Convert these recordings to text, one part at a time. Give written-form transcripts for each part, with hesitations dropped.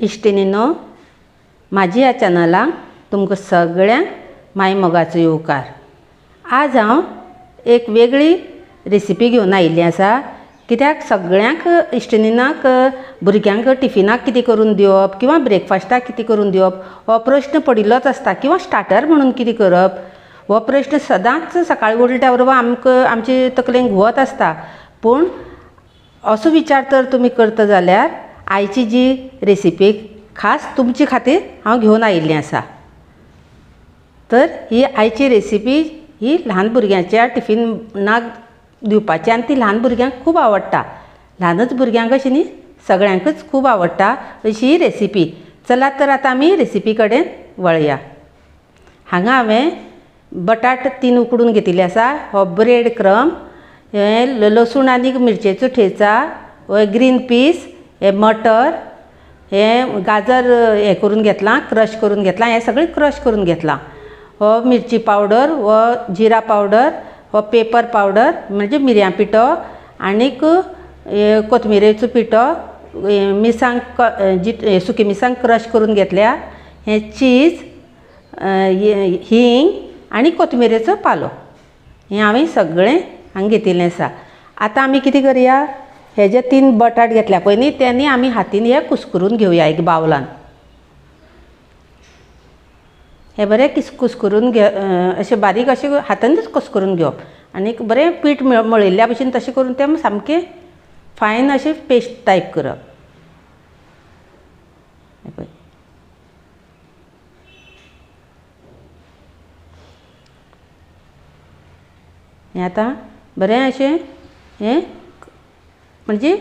इश्टिणीनो म्हाजी ह्या चॅनलाक तुमकां सगळ्यांक माय मोगाचो येवकार. आज हांव एक वेगळी रेसिपी घेवन आयिल्ली आसा. कित्याक सगळ्यांक इश्टिणीनाक भुरग्यांक टिफिनाक कितें करून दिवप किंवां ब्रेकफास्टाक कितें करून दिवप हो प्रश्न पडिल्लोच आसता, किंवां स्टार्टर म्हणून कितें करप हो प्रश्न सदांच सकाळीं उठल्या बरोबर आमकां आमचे तकलेन घुंवत आसता. पूण असो विचार तर तुमी करता जाल्यार आयची जी रेसिपी खास तुमचे खातीर हांव घेवन आयिल्ली आसा. तर ही आयची रेसिपी ही ल्हान भुरग्यांच्या टिफिनाक दिवपाची आनी ती ल्हान भुरग्यांक खूब आवडटा. ल्हानच भुरग्यांक अशी न्ही, सगळ्यांकच खूब आवडटा अशी ही रेसिपी. चलात तर आतां आमी रेसिपी कडेन वळया. हांगा हांवें बटाट 3 उकडून घेतिल्ले आसा, हो ब्रेड क्रम, हे लसूण आनी मिरचेचो ठेचा, हो ग्रीन पीस, हे मटर, हे गाजर हे करून घेतलां, क्रश करून घेतलां, हें सगळें क्रश करून घेतलां. हो मिरची पावडर, हो जिरा पावडर, हो पेपर पावडर म्हणजे मिरयां पिठो, आनीक कोथमिरेचो पिठो, मिरसांग सुकी मिरसांग क्रश करून घेतल्या, हें चीज, हिंग आनी कोथमिरेचो पालो, हें हांवें सगळें हांगा घेतिल्लें आसा. आतां आमी कितें करया, हे जे 3 बटाट घेतल्या पळय न्ही, तेन्ही आमी हातीन हे कुसकरून घेवया एक बावलान. हे बरें कुसकरून घे, अशें बारीक अशें हातानच कुसकरून घेवप आनी बरें पीठ मळिल्ल्या भशेन तशें करून तें सामकें फायन अशें पेस्ट टायप करप. पळय हें आतां बरें अशें हें म्हणजे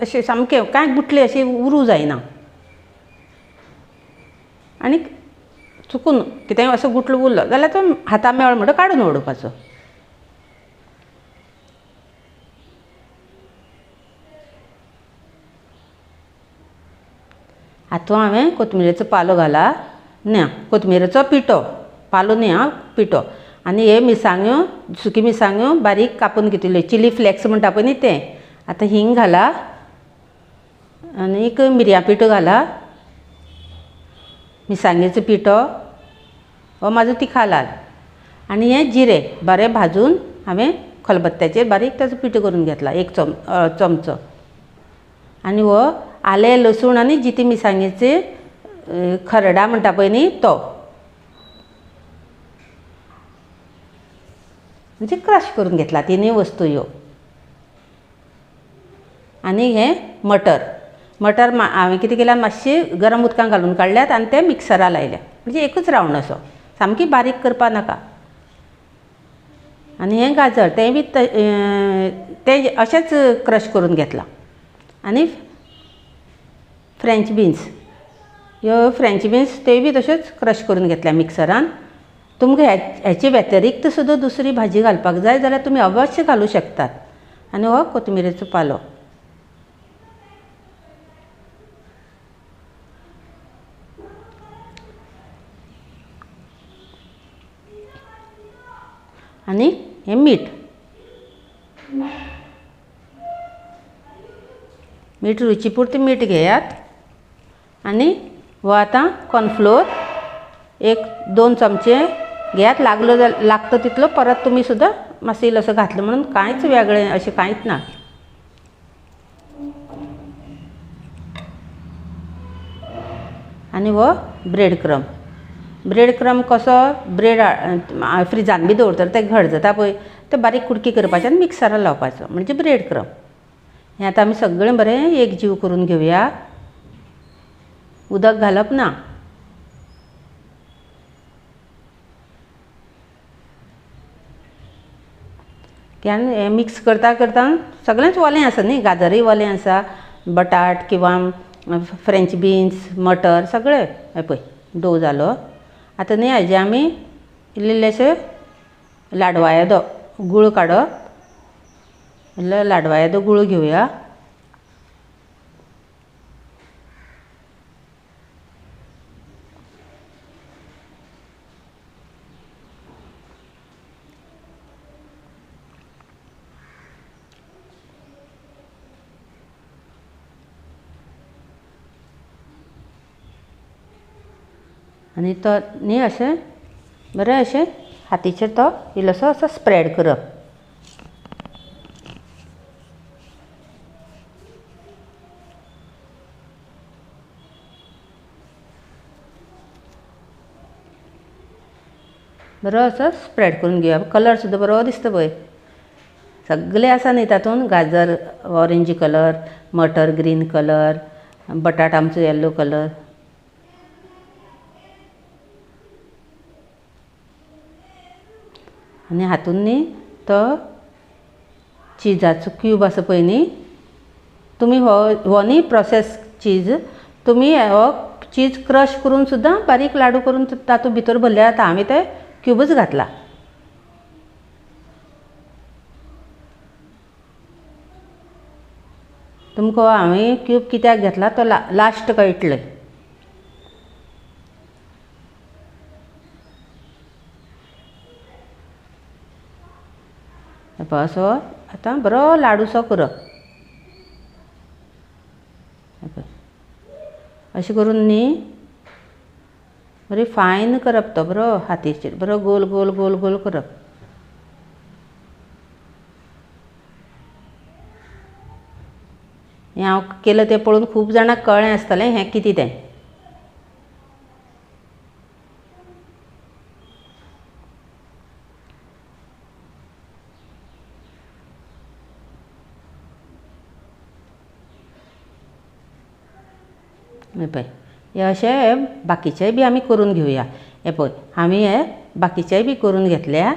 अशें सामकें कांय गुटले अशें उरूं जायना आनी चुकून कितेंय असो गुटलो उरलो जाल्यार तो हाता मेळ्ळो म्हणटकच काडून उडोवपाचो. हातूंत हांवें कोथमिरेचो पालो घाला, ना कोथमिरेचो पिठो, पालो न्ही आं, पिठो. आनी हे मिरसांग्यो, सुकी मिरसांग्यो बारीक कापून घेतिल्ल्यो, चिली फ्लेक्स म्हणटा पळय न्ही तें. आतां हिंग घाला आनीक मिरयां पिठो घाला, मिरसांगेचो पिठो, हो म्हाजो तिखालाल, आनी हें जिरें बरें भाजून हांवें खलबत्त्याचेर बारीक ताचो पिठो करून घेतला, एक चमचो. आनी हो आलें, लसूण आनी जिती मिरसांगेचे खरडा म्हणटा पळय न्ही तो, म्हणजे क्रश करून घेतला तिनूय वस्तू ह्यो. आनी हें मटर, मटर हांवें कितें केलां, मातशी गरम उदकान घालून काडल्यात आनी तें मिक्सरा लायल्या, म्हणजे एकूच रावंड असो, सामकी बारीक करपा नाका. आनी हें गाजर तें बी तें अशेंच क्रश करून घेतलां. आनी फ्रेंच बीन्स, ह्यो फ्रेंच बीन्स त्यो बी तश्योच क्रश करून घेतल्या मिक्सरान. तुमकां हेचे व्यतिरिक्त सुद्दां दुसरी भाजी घालपाक जाय जाल्यार तुमी अवश्य घालूं शकतात. आनी हो कोथमिरेचो पालो. आनी हें मीठ, मीठ रुची पुरतें मीठ घेयात. आनी हो आतां कॉर्नफ्लोर 1-2 चमचे घेयात, लागलो लागता तितलो परत तुमी सुद्दां मातसो इल्लोसो घातलो म्हणून कांयच वेगळें अशें कांयच ना. आनी हो ब्रेड क्रम, ब्रेड क्रम कसो ब्रेड फ्रिजान बी दवरता ते घट जाता पळय, ते बारीक कुडकी करपाचे आनी मिक्सरार लावपाचो, म्हणजे ब्रेड क्रम. हें आतां आमी सगळें बरें एक जीव करून घेवया, उदक घालप ना. आनी हें मिक्स करता करता सगळेंच ओलें आसा न्ही, गाजरूय ओलें आसा, बटाट किंवां फ्रेंच बीन्स, मटर सगळें. हें पळय डो जालो. आतां न्ही हेजे आमी इल्ले इल्लेशे लाडवा येदो गुळ काडप, इल्लो लाडवा येदो गुळ घेवया. आनी तो न्ही अशें बरें अशें हातीचेर तो इल्लोसो असो स्प्रेड करप. बरो असो स्प्रेड करून घेवप. कलर सुद्दां बरो दिसता पळय, सगळे आसा न्ही तातूंत, गाजर ऑरेंज कलर, मटर ग्रीन कलर, बटाट आमचो येल्लो कलर. आनी हातून न्ही तो चिजाचो क्यूब आसा पळय न्ही, तुमी हो न्ही प्रोसेस चीज, तुमी हो चीज क्रश करून सुद्दां बारीक लाडू करून तातूंत भितर भरल्यार जाता. आमी ते क्यूबच घातला. तुमकां हांवें क्यूब कित्याक घेतला तो लास्ट कळटलें. असो आतां बरो लाडूसो करप. अशें करून न्ही बरी फायन करप तो, बरो हातीचेर बरो गोल गोल गोल गोल करप. हें हांव केलें तें पळोवन खूब जाणांक कळ्ळें आसतलें हें कितें तें. हें पळय हे अशें बाकीचेय बी आमी करून घेवया. हें पळय आमी हे बाकीचेय बी करून घेतल्या.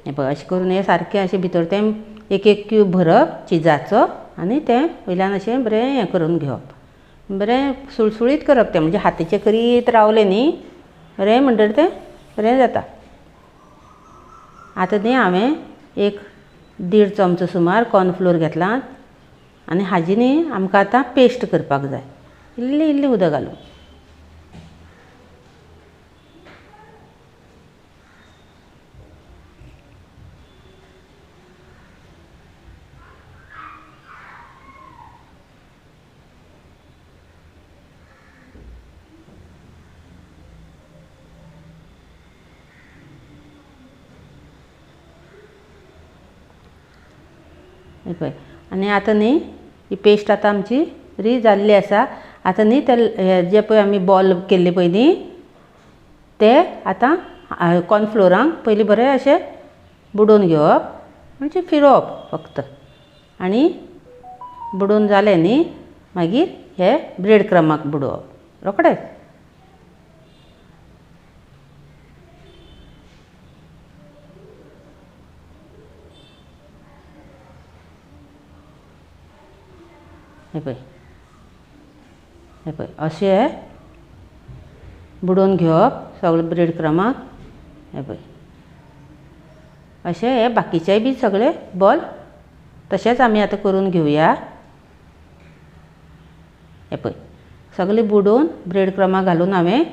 हें पळय अशें करून हें सारकें अशें भितर तें एक एक क्यूब भरप चिजाचो आनी तें वयल्यान अशें बरें हें करून घेवप, बरें सुळसुळीत करप तें, म्हणजे हातीचें करीत रावलें न्ही बरें म्हणटकीर तें बरें जाता. आतां न्ही हांवें एक 1.5 चमचो सुमार कॉर्नफ्लोर घेतला आनी हाजी न्ही आमकां आतां पेस्ट करपाक जाय, इल्लें इल्लें उदक घालून. हें पळय आनी आतां न्ही ही पेस्ट आतां आमची बरी जाल्ली आसा. आतां न्ही ते हे जे पळय आमी बॉल केल्ले पळय न्ही ते आतां कॉर्नफ्लोरांक पयलीं बरें अशें बुडोवन घेवप, म्हणजे फिरोवप फक्त, आनी बुडोवन जालें न्ही मागीर हे ब्रेड क्रमाक बुडोवप रोखडें. हें पळय हें पळय अशें बुडोवन घेवप सगळे ब्रेड क्रमाक. हें पळय अशें हे बाकीचेय बी सगळे बॉल तशेंच आमी आतां करून घेवया. हें पळय सगळे बुडोवन ब्रेड क्रमाक घालून हांवें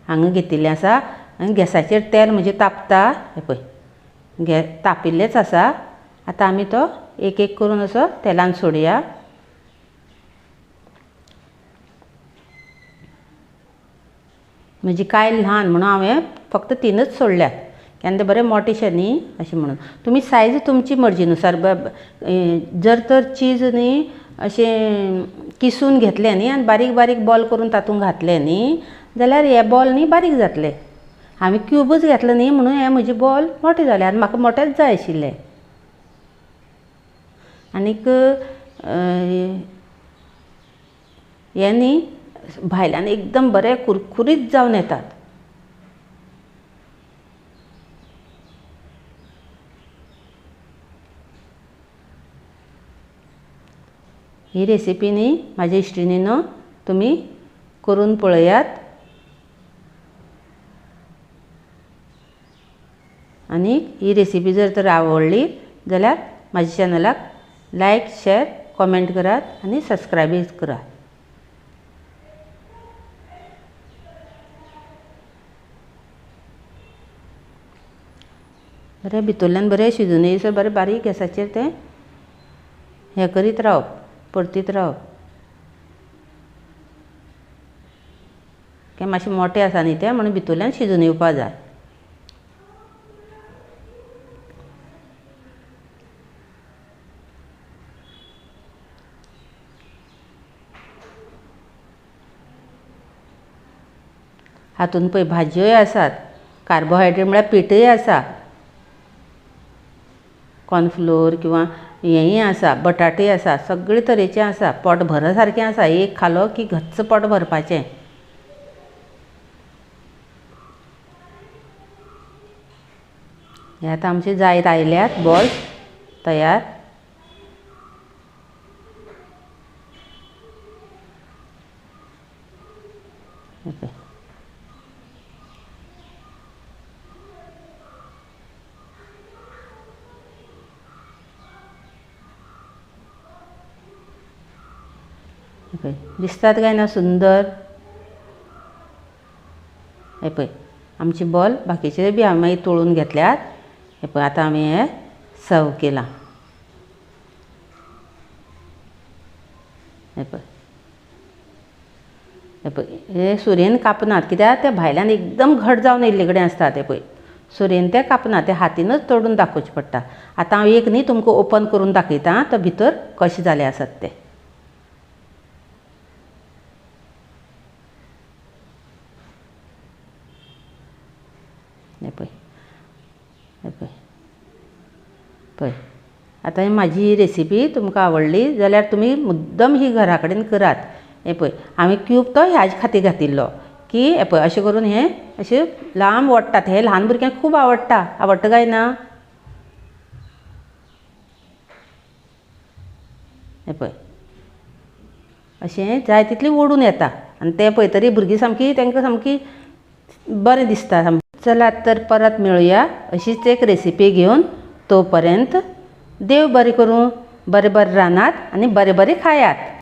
हांगा घेतिल्लें आसा. आनी गॅसाचेर तेल म्हजें तापता, हें पळय तापिल्लेंच आसा. आतां आमी तो एक एक करून असो तेलान सोडया. म्हजी कायल ल्हान म्हणून हांवें फक्त 3च सोडल्यात, केन्ना बरें मोटेशें न्ही अशें म्हणून. तुमी सायज तुमची मर्जीनुसार, जर तर चीज न्ही अशें किसून घेतलें न्ही आनी बारीक बारीक बॉल करून तातूंत घातलें न्ही जाल्यार हे बॉल न्ही बारीक जातले. हांवें क्यूबच घेतले न्ही म्हणून हे म्हजे बॉल मोठे जाले आनी म्हाका मोठेच जाय आशिल्ले. आनीक हें न्ही भायल्यान एकदम बरें कुरकुरीत जावन येतात. ही रेसिपी न्ही म्हाज्या इश्टिणीनो तुमी करून पळयात आनी ही रेसिपी जर तर आवडली जाल्यार म्हाज्या चॅनलाक लायक, शेर, कॉमेंट करात आनी सबस्क्रायबूय करात. बरें भितरल्यान बरें शिजून येयसर बरें बारीक गॅसाचेर तें हें करीत रावप, परतीत रावप. की मातशे मोटे आसा न्ही ते, म्हणून भितूरल्यान शिजून येवपा जाय. हातून पळय भाजयोय आसात, कार्बोहायड्रेट म्हळ्यार पीठय आसा, कॉर्नफ्लोर किंवां हेंय आसा, बटाटय आसा, सगळे तरेचे आसा. पोट भर सारकें आसा. एक खालो की घच्च पोट भरपाचें. हे आतां आमचे जायत आयल्यात बॉल्स तयार. पळय दिसतात काय ना सुंदर. हे पळय आमचे बॉल बाकीचे बी आमी मागीर तळून घेतल्यात. हे पळय आतां आमी हे सर्व केलां. हे पळय हे पळय हे सुरयेन कापनात, कित्याक ते भायल्यान एकदम घट जावन येयल्ले कडेन आसता. ते पळय सुरयेन ते कापनात, ते हातीनच तोडून दाखोवचें पडटा. आतां हांव एक न्ही तुमकां ओपन करून दाखयता तो भितर कशें जाले आसात ते. हे पळय हे पळय पळय आतां म्हाजी ही रेसिपी तुमकां आवडली जाल्यार तुमी मुद्दम ही घरा कडेन करात. हे पळय हांवें क्यूब तो ह्याच खातीर घातिल्लो की हे पळय अशें करून हें अशें लांब ओडटात. हें ल्हान भुरग्यांक खूब आवडटा. आवडटा काय ना? हे पळय अशें जाय तितलें ओडून येता आनी तें पळयतरी भुरगीं सामकी तांकां सामकी बरें दिसता. चलात तर परत मेळुया अशीच एक रेसिपी घेवन. तो पर्यंत देव बरें करूं, बरें बरें रांदात आनी बरें बरें खायात.